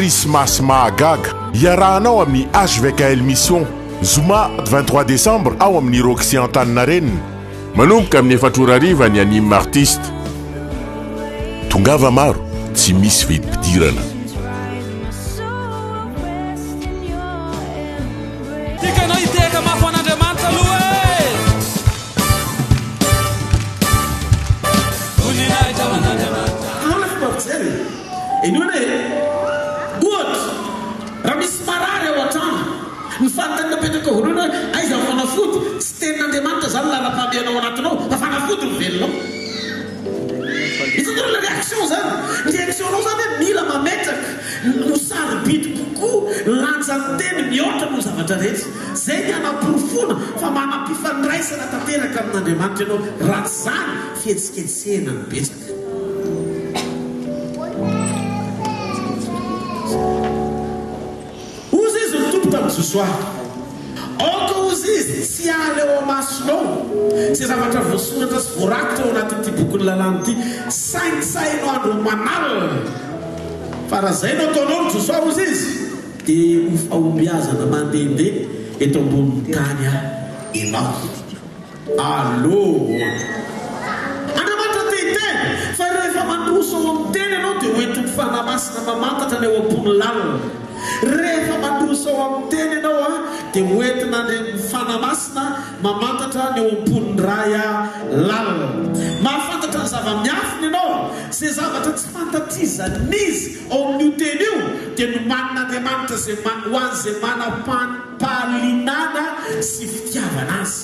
Krismasy mahagaga iarahanao amin'ny hvkl Mission, zoma 23 desambra ao amin'ny Roxy Antaninarenina. Manomboka amin'ny efatra ora hariva ny Anime Artiste. Tongava maro, tsy misy vidim-pidirana. Tiako ianao hitehaka mafy ho an'Andriamanitra aloha e! Voninahitra ho an'Andriamanitra. Ahoana fomba fijery e? Inoana e? Ohatra, raha misy marary ao an-trano, ny fanontaniana apetraka voalohany hoe, aiza ny fanafody? Tsy tenin'Andriamanitra izany ny lalam-pahamehana ao anatinao, fa fanafody ny velonao. Hitanareo ilay réaction izany? Ny réaction-nao izany hoe mila mametraka ny ho sarobidy kokoa ny lanjan'ny teny mihoatra noho ny zavatra rehetra. Izay ny hanaporofoana fa manam-pifandraisana tanteraka amin'Andriamanitra ianao. Raha tsy izany, fihetsiketsehana no betsaka. Hozy izy ny Tompo tamin'i Josoa, Aoka, hozy izy, tsy hiala eo amasonao izay zavatra voasoratra sy voarakitra ao anatin'ity bokin'ny lalàna ity. Saintsaino andro aman'alina. Fa raha izay no ataonao, ry Josoa, hozy izy, dia ho fahombiazana mandehandeha eto ambonin'ny tany ianao. Aloha. Andriamanitra te hiteny, fa rehefa mandroso ao amin'ny teny ianao dia ho entin'ny Fanahy Masina mamantatra ny ao am-pony lalina. Rehefa mandroso ao amin'ny teny ianao dia ho entin'Andriaman'ny Fanahy Masina mamantatra ny ao am-pon'ny Ray lalina. Mahafantatra ny zava-miafina ianao, izay zavatra tsy fantatr'iza n'iza ao amin'io teny io dia nomanin'Andriamanitra izay ho an'izay manam-pahalinana sy fitiavana Azy.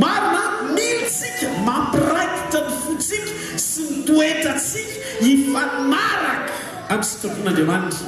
Marina, mino tsika, mampiraikitra ny fontsika sy ny toetrantsika hifanaraka amin'ny sitrapon'Andriamanitra.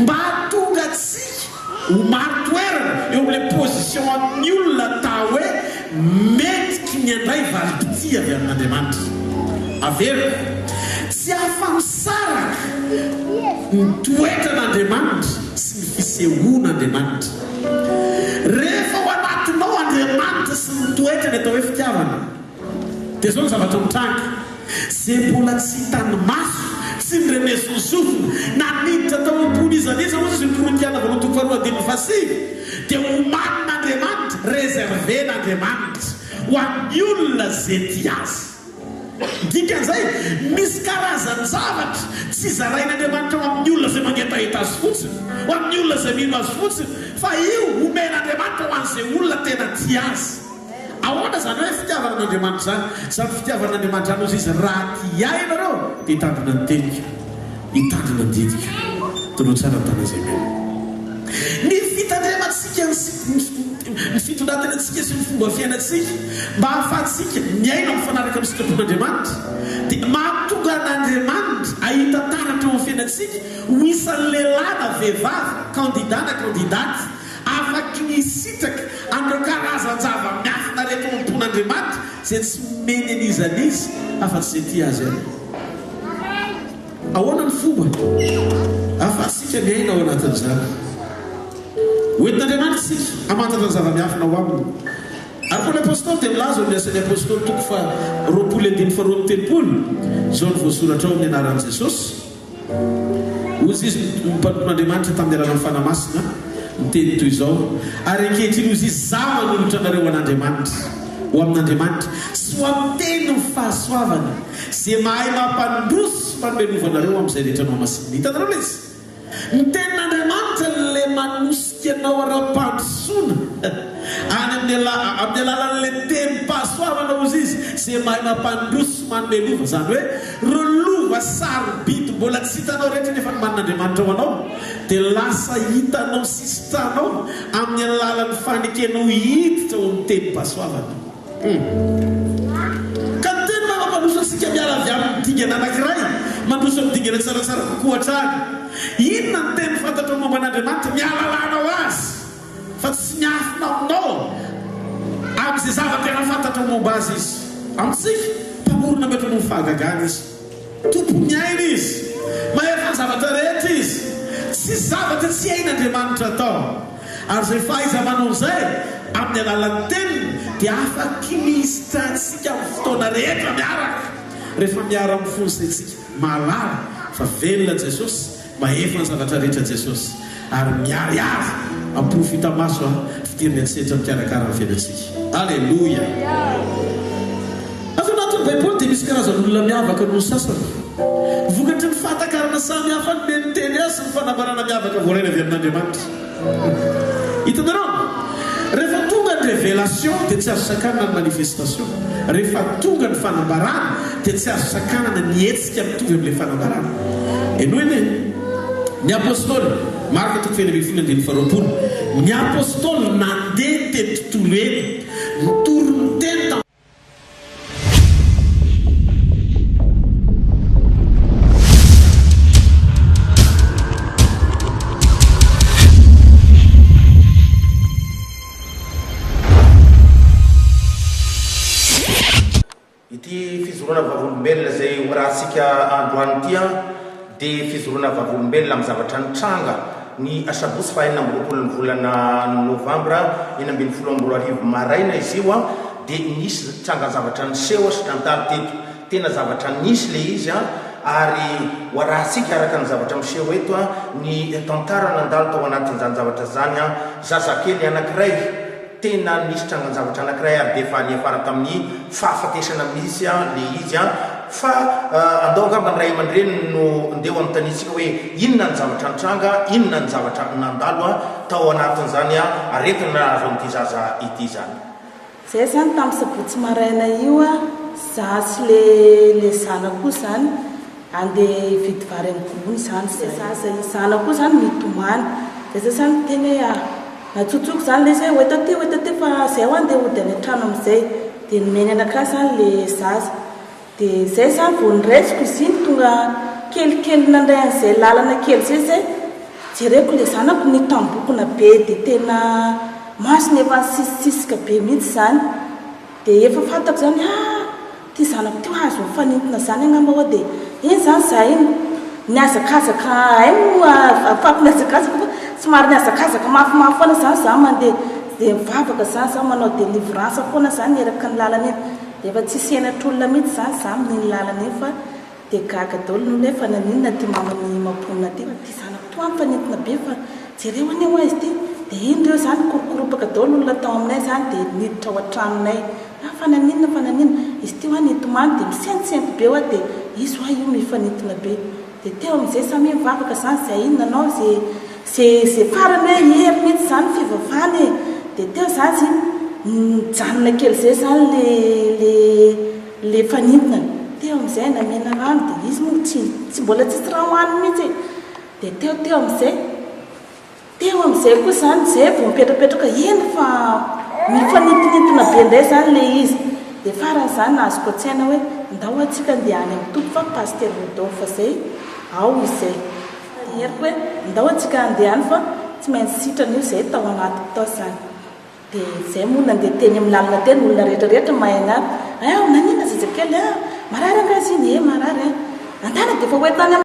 Mba hahatonga antsika ho marin-toerana eo amin'ilay position amin'ny olona atao hoe mendriky ny handray valim-pitia avy amin'Andriamanitra. Averiko, tsy afa-misaraka ny toetran'Andriamanitra sy ny fisehoan'Andriamanitra. Rehefa ao anatinao Andriamanitra sy ny toetrany atao hoe fitiavana, dia izao ny zavatra mitranga, izay mbola tsy hitan'ny maso, tsy norenesin'ny sofina, na niditra tao am-pon'iza n'iza, hoy izy, ny Korintiana voalohany toko faharoa andininy fahasivy, dia omanin'Andriamanitra, reserver-n'Andriamanitra ho an'ny olona izay tia Azy. Dikan'izay, misy karazan-javatra tsy zarain'Andriamanitra ho amin'ny olona izay mangetaheta Azy fotsiny, ho amin'ny olona izay mino Azy fotsiny, fa io omen'Andriamanitra ho an'izay olona tena tia Azy. Ahoana izany hoe fitiavana an'Andriamanitra izany? Izany fitiavana an'Andriamanitra izany, hozy Izy, raha tia Ahy ianareo, dia hitandrina ny teniko, hitandrina ny didiko. Toroy tsara ny tanana izay mino. Ny fitandremantsika ny ny fitondran-tenantsika sy ny fomba fiainantsika mba hahafahantsika miaina mifanaraka amin'ny sitrapon'Andriamanitra dia mahatonga an'Andriamanitra hahita taratra eo amin'ny fiainantsika ho isan'ny lehilahy na vehivavy, kandida na kandidate, afaky ny hisitraka an'ireo karazan-java-miafina rehetra ao am-pon'Andriamanitra izay tsy omeny an'iza n'iza afa-tsy izay tia Azy ihany. Ahoana ny fomba ahafahantsika miaina ao anatin'izany? Hoentin'Andriamanitra isika hamantatra ny zava-miafina ao aminy. Ary Paoly Apostoly dia milaza ao amin'ny Asan'ny Apostoly toko faha-20 andininy faha-32, Izao no voasoratra ao amin'ny anaran'i Jesosy, Hoy izy, ny mpanompon'Andriamanitra tamin'ny alalan'ny Fanahy Masina, niteny toy izao, Ary ankehitriny, hoy izy, izaho manolotra anareo ho an'Andriamanitra, ho amin'Andriamanitra, sy ho amin'ny tenin'ny fahasoavana, izay mahay mampandroso sy manome lova anareo amin'izay rehetra nohamasinina. Hitanareo ilay izy? Ny tenin'Andriamanitra ilay manosika anao ara-pandrosoana any amin'ny amin'ny alalan'ilay tenim-pahasoavana, hozy izy, izay mahay mampandroso sy manome lova. Izany hoe, ireo lova sarobidy mbola tsy hitanao rehetra nefa nomanin'Andriamanitra ho anao, dia lasa hitanao sy sitranao amin'ny alalan'ny fanekenao hiditra ao amin'ny tenim-pahasoavana. Ka ny teny maha mampandroso antsika miala avy amin'ny dingana anankiray mandroso amin'ny dingana tsaratsara kokoa hatrany. Inona ny teny fantatrao momba an'Andriamanitra? Ny hahalalanao Azy fa tsy miafina aminao amin'izay zava-tena fantatrao momba Azy Izy. Amintsika, Mpamorona mihoatra noho ny fahagagana Izy. Tompon'ny aina Izy. Mahefa ny zavatra rehetra Izy. Tsisy zavatra tsy hain'Andriamanitra atao. Ary izay fahaiza-manao izay, amin'ny alalan'ny Teniny, dia afaky mihisitrantsika amin'ny fotoana rehetra miaraka, rehefa miara-mifono saintsika, mahalala fa velona Jesosy. Mahefa ny zavatra rehetra Jesosy ary miharihary am-porofo hita maso a fidirany an-tsehatra mikarakara ny fiainantsika. Aleloia! Ato anatin'ny Baiboly dia misy karazan'olona miavaka noho ny sasany. Vokatry ny fahatakarana samy hafa nomen'ny Teny azy sy ny fanambarana miavaka voarainy avy amin'Andriamanitra. Hitanareo? Rehefa tonga ny révélation dia tsy azo sakanana ny manifestation. Rehefa tonga ny fanambarana dia tsy azo sakanana ny hetsika mitovy amin'ilay fanambarana. Henoy anie. Ny Apostoly, Marka toko faha 16 andininy faha 20, ny Apostoly nandeha teny tontolo eny, nitory ny teny tamin'ny. Ity fijoroana vavolombelona izay hoarahantsika androany ity dia fijoroana vavolombelona amin'ny zavatra nitranga ny asabotsy faha 26 ny volana novambra 2016 maraina izy io dia nisy trangan-javatra niseho sy nandalo teto. Tena zavatra nisy ilay izy ary hoarahantsika araka ny zavatra miseho eto ny tantara nandalo tao anatin'izany zavatra izany. Zazakely anankiray. Tena nisy trangan-javatra anankiray ary dia efa niafara tamin'ny fahafatesana mihitsy ilay izy an! Fa andao angamba ny ray aman-dreniny no ndeha ho anontaniantsika hoe inona ny zavatra nitranga, inona ny zavatra nandalo tao anatin'izany aretina nahazo an'ity zaza ity izany. Zay zany tamin'ny sabotsy maraina io a, za sy le le zanako io zany andeha hividy vary amin'ny gony zany zay. Zaza io zanako io zany mitomany, de zay zany niteny hoe ah, natsotsoko zany le izy hoe hoeto aty hoeto aty fa zay hoa andeha hody any an-trano amin'izay, de nomeny anakahy zany le zaza. De zay zany vao noraisiko izy iny tonga kelikely nandray an'izay lalana kely zay zay, jereko le zanako nitambokona be de tena masony efa nisisisisika be mihitsy zany, de efa fantako zany ah ty zanako ty azo mifanintona zany angamba hoa de iny zany za iny nihazakazaka hay moa afako nihazakazaka fa somary nihazakazaka mafimafy foana zany za mandeha de mivavaka zany za manao delivrance foana zany eraky ny lalana iny. Efa tsisy henatr'olona mihitsy zany za amin'iny lalana iny fa dia gaga daholo ny olona hoe fa naninona ity maman'i Mamponina ity fa ity zanako toa mifanintona be fa jereo anie hoa izy ity dia iny ireo zany nikorokoropaka daholo olona tao aminay zany dia niditra ao an-tranonay ah fa naninona fa naninona izy ity hoa nitomany dia misentisento be hoa dia izy hoa io mifanintona be Dia teo amin'izay samia mivavaka zany zay inona anao ze ze ze farany hoe hery mihitsy zany fivavahana e! Dia teo zany izy nijanona kely zay zany le le le fanintonana, teo amin'izay namena rano dia izy moa tsy tsy mbola tsisy raha hohaniny mihitsy e! Dia teo teo amin'izay. Teo amin'izay koa izany izay vao mipetrapetraka eny fa mifanintonintona be indray izany ilay izy. Dia farany izany azoko an-tsaina hoe ndao antsika andeha any amin'ny Tompo fa Pasitera Rodolphe izay ao izay. Heriko hoe ndao antsika andeha any fa tsy maintsy sitrana io izay tao anatiko tao izany. Dia izay moa nandeha teny amin'ny lalana teny olona rehetra rehetra mahay anah. Hay naninona zazakely ah? Marary angaha izy iny? Eh marary ah. Andana dia efa ho entana any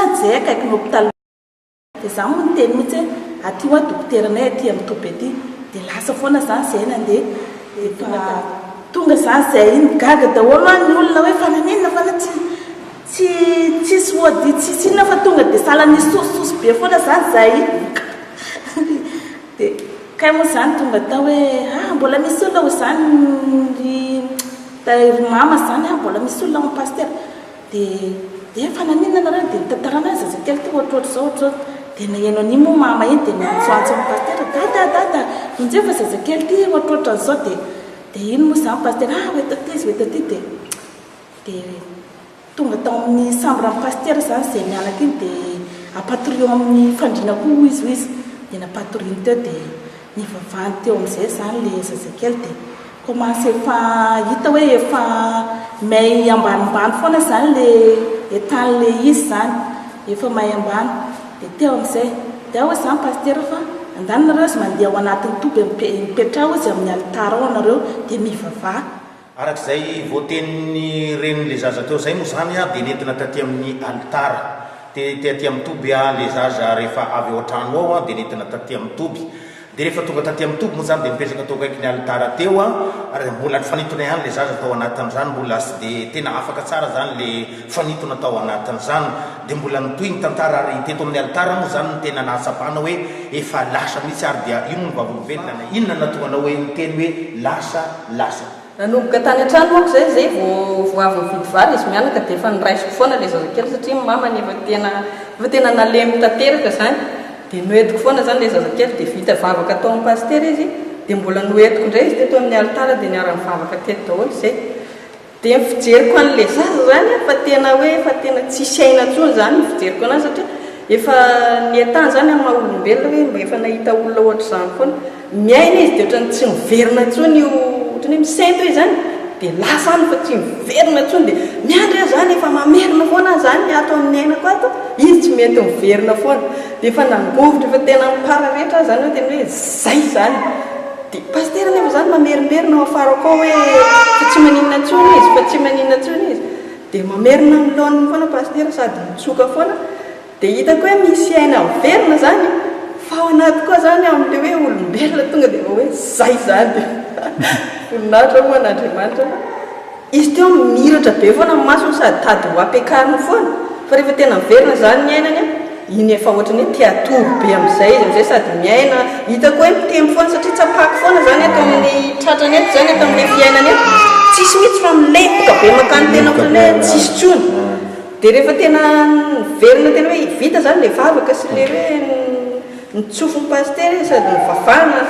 amin'ny izay akaikin'ny hopitaly. Dia za moa niteny mihitsy hoe aty hoa dokoteranay aty amin'ny toby aty. Dia lasa foana zany zahay nandeha. Dia efa tonga zany zahay iny, gaga daholo hoa ny olona hoe fa naninona fa na tsy tsy tsisy ody tsisy inona fa tonga dia sahala nisosososo be foana zany zahay iny. Dia kay moa zany tonga tao hoe ah mbola misy olona hoy zany ry ry mama zany ah mbola misy olona ao amin'ny pasitera. Dia dia fa naninona nareo dia nitantarana hoe zazakely ity ohatrohatr'izao ohatr'izao dia naheno an'iny moa mama iny dia niantsoantso an'i pasitera dada dada vonjeo fa zazakely ity ohatrohatran'izao dia dia iny moa izany pasitera ah ho eto aty izy ho eto aty dia dia tonga tao amin'ny chambre an'i pasitera izany izay mianaka iny dia ampatorio amin'ny fandriana koa hoy izy hoy izy dia nampatoriany teo dia Nivavahany teo amin'izay izany ilay zazakely dia commence efa hita hoe efa may ambanimbany foana izany ilay état-n'ilay izy izany, efa may ambany. Dia teo amin'izay, dia hoy izany pasitera fa andany nareo aza mandeha ao anatin'ny toby mipetraha hozy amin'ny alitara ao ianareo dia mivavaha. Araka izay voatenin'ny renin'ilay zaza teo izay moa izany dia nentina taty amin'ny alitara. Te aty amin'ny toby ilay zaza rehefa avy ao an-trano ao dia nentina taty amin'ny toby. Dia rehefa tonga taty amin'ny toby moa izany dia nipetraka teo akaikin'ny alitara teo ary dia mbola nifanintona ihany ilay zaza tao anatin'izany, mbola tsy dia tena afaka tsara izany ilay fanintona tao anatin'izany. Dia mbola nitohy ny tantara ary teto amin'ny alitara moa izany no tena nahatsapana hoe efa lasa mihitsy ary dia io moa no vavolombelona na inona no nahatonga anao hoe niteny hoe lasa, lasa. Nanomboka tany an-trano manko izay, izay vao vao avy nividy vary izy mianaka dia efa noraisiko foana ilay zazakely satria ny mamany efa tena efa tena nalemy tanteraka izany dia noentiko foana izany ilay zazakely dia vita vavaka tao amin'ny pasitera izy dia mbola noentiko indray izy teto amin'ny alitara dia niara-nivavaka teto daholo izay dia ny fijeriko an'ilay zaza izany fa tena hoe efa tena tsisy aina intsony izany ny fijeriko anazy satria efa ny état izany amin'ny maha olombelona hoe mba efa nahita olona ohatr'izany foana Miaina izy dia ohatran'ny tsy miverina intsony io, ohatran'ny hoe misento izy izany dia lasa any fa tsy miverina intsony dia miandry aho izany efa mamerina foana aho izany ny ato amin'ny ainako ato, izy tsy mety miverina foana dia efa nangovitra efa tena mipararetra aho izany hoe tena hoe izay izany dia pasitera anefa izany mamerimberina ao afarako ao hoe fa tsy maninona intsony izy fa tsy maninona intsony izy dia mamerina amin'ny laoniny foana pasitera sady mitsoka foana Dia hitako hoe misy aina miverina izany fa ao anaty koa izany amin'ilay hoe olombelona tonga dia efa hoe zay izany dia voninahitra ho an'Andriamanitra fa izy teo miratra be foana ny masony sady tady ho ampiakariny foana fa rehefa tena miverina izany ny ainany an, iny efa ohatran'ny hoe te hatory be amin'izay izy amin'izay sady miaina, hitako hoe mitempo foana satria tsapako foana izany eto amin'ny tratrany eto izany eto amin'ilay fiainany eto, tsisy mihitsy fa milempoka be mankany tena ohatran'ny hoe tsisy intsony. Dia rehefa tena niverina tena hoe vita izany ilay vavaka sy ilay hoe nitsofin'ny pasitera izy sady nivavahana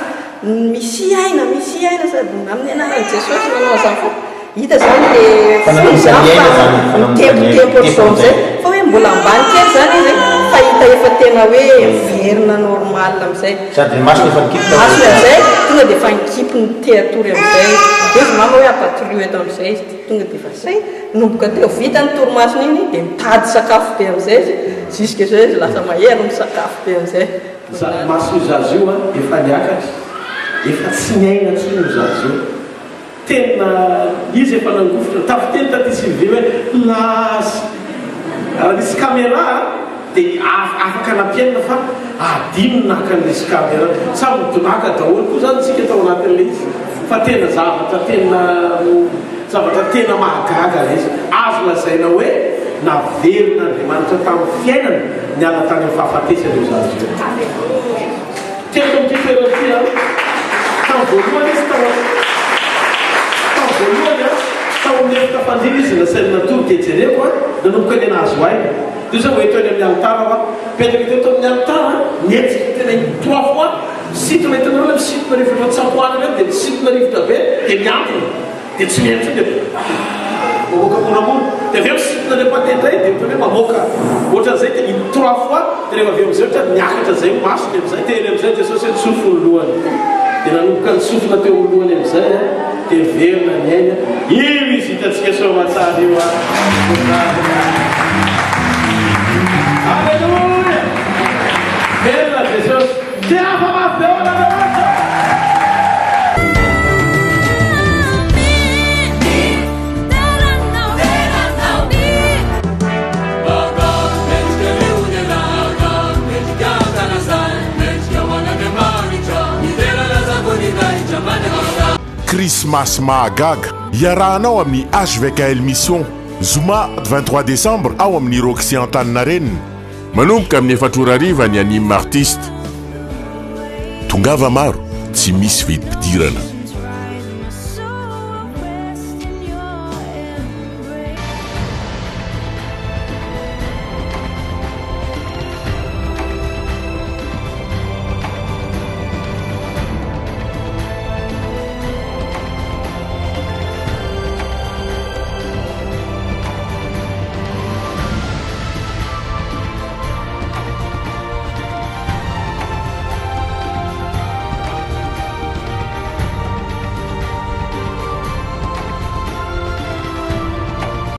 misy aina, misy aina sady amin'ny anaran'i Jesosy nanao an'izany foana. Hita izany ilay fony izany fa mitempotempo ohatr'izao amin'izay. Fa hoe mbola ambany kely izany izy fa hita efa tena hoe miverina normal amin'izay. Sady ny masony efa nikipy tao. Masony amin'izay tonga dia efa nikipy ny te hatory amin'izay. Dia hoy izy mama hoe ampatorio eto amin'izay izy dia tonga dia efa zay. Nanomboka teo vita ny torimasony iny dia mitady sakafo be amin'izay izy, jusque zao izy lasa mahery misakafo be amin'izay. Zany maso io zaza io an, efa niakatra, efa tsy niaina intsony io zaza io. Tena izy efa nangovitra, tafiteny taty Sylvie hoe lasa. Raha nisy camera dia afaka nampiainina fa adino ny naka an'ilay camera. Samy nidonàka daholo koa zany tsika tao anatin'ilay izy fa tena zavatra tena. Zavatra tena mahagaga ilay izy. Azo lazaina hoe naverin'Andriamanitra tamin'ny fiainana niala tany amin'ny fahafatesana io zaza io. Teto amin'ity toerana ity aho, tamin'ny voalohany izy tao tamin'ny voalohany aho, tao amin'ny efitra fandriana izy nasainy natory dia jereko an, nanomboka ny nahazo aina. Dia izao eto eny amin'ny alitara aho, mipetraka teto amin'ny alitara, nihetsika tena in trois fois, misintona hitanareo ilay misintona rivotra tsapoana ireny dia misintona rivotra be dia mihantona. Dia tsy mihaino intsony dia mamoaka moramora. Dia avy eo misintona ilay pate indray dia ohatran'ny hoe mamoaka ohatran'izay dia in trois fois dia rehefa avy eo amin'izay ohatran'ny miakatra izay ny masony amin'izay. Teny amin'izay Jesosy hoe tsofy ny lohany. Dia nanomboka nitsofina teo amin'ny lohany amin'izay dia niverina ny aina. Io izy hitantsika soamatsara io an. Alléluia! Velona Jesosy. Tiava mafy be ho an'Andriamanitra! Krismasy mahagaga iarahanao amin'ny hvkl Mission, zoma 23 desambra ao amin'ny Roxy Antaninarenina. Manomboka amin'ny efatr'ora ora hariva ny Anime Artiste. Tongava maro, tsy misy vidim-pidirana.